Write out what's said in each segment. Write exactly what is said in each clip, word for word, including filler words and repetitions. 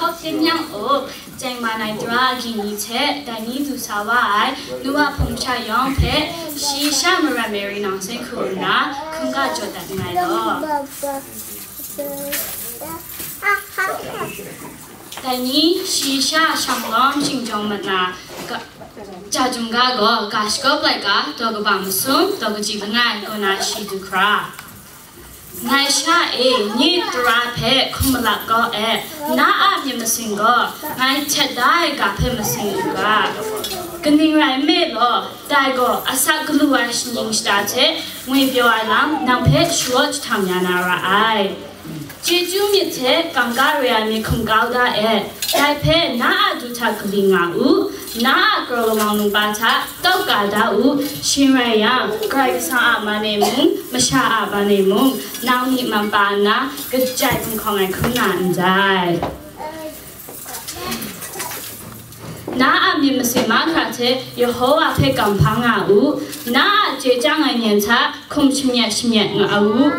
Tingnyang up, tengman ai tara agyi ni hte dai ni du sa wa ai nu wa hpung masha yawng hpe shayi sha maram ai rinang sen hku nna hkungga jaw dat nngai law. Dai ni shayi sha shanglawm shingjawng mat na ga, ja jum ga gaw ga shakawp laika, daw kaba masum, daw kaji langai kaw na shi du hkra. Ngai sha e, nye tara hpe hkum malap kau e, na a myit masin gaw ngai htet da ai ga hpe masin u ga. Kaning rai nme law, dai gaw asak galu ai shaning shata hte ngwi pyaw ai lam nang hpe sharawt jahtang ya na ra ai. Chyeju myit hte kangka re ai myit hkum kau da e, dai hpe na a du hta kali nga u, na a kraw lawang lungba hta tau ka da u, shing rai yang, Karai Kasang a man e mung, masha a man e mung, nang myi man pa nna, kajai gumhkawng ai hkrum na ndai. Na a myit masin mahkra hte Yehowa hpe kamhpang nga u, na a chye chyang ai nyen hta hkum shamyet shamyet nga u.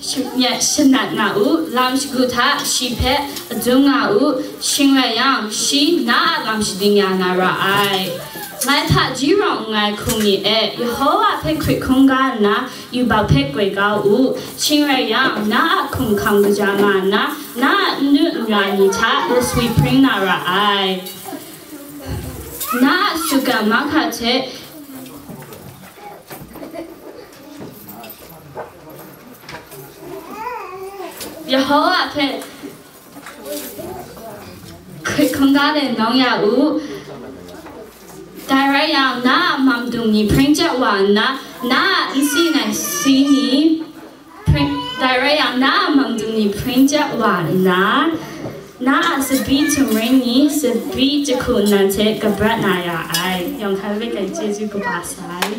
Shamyet shanat nga u, lam shagu hta shi hpe adum nga u, shing rai yang, shi na a lam shading ya na ra ai. Ngai hpaji rawng nngai hku mi e, Yehowa hpe hkrit hkungga nna yubak hpe goi kau u, shing rai yang, na a hkum hkam kaja nga nna, na a n lu n ra ni hta laswi hpring na ra ai. Na a sugan mahkra hte Yehowa hpe hkrit hkungga le nawng ya u. Dai rai yang, na a mamdung ni hpring chyat wa nna, na a n si nai si ni hpring, dai rai yang, na a mamdung ni hpring chyat wa nna, na a tsabyi htumring ni tsabyi jahku nnan hte kabrat na ya ai. Yawng hkai hpe kai chyeju kaba sai.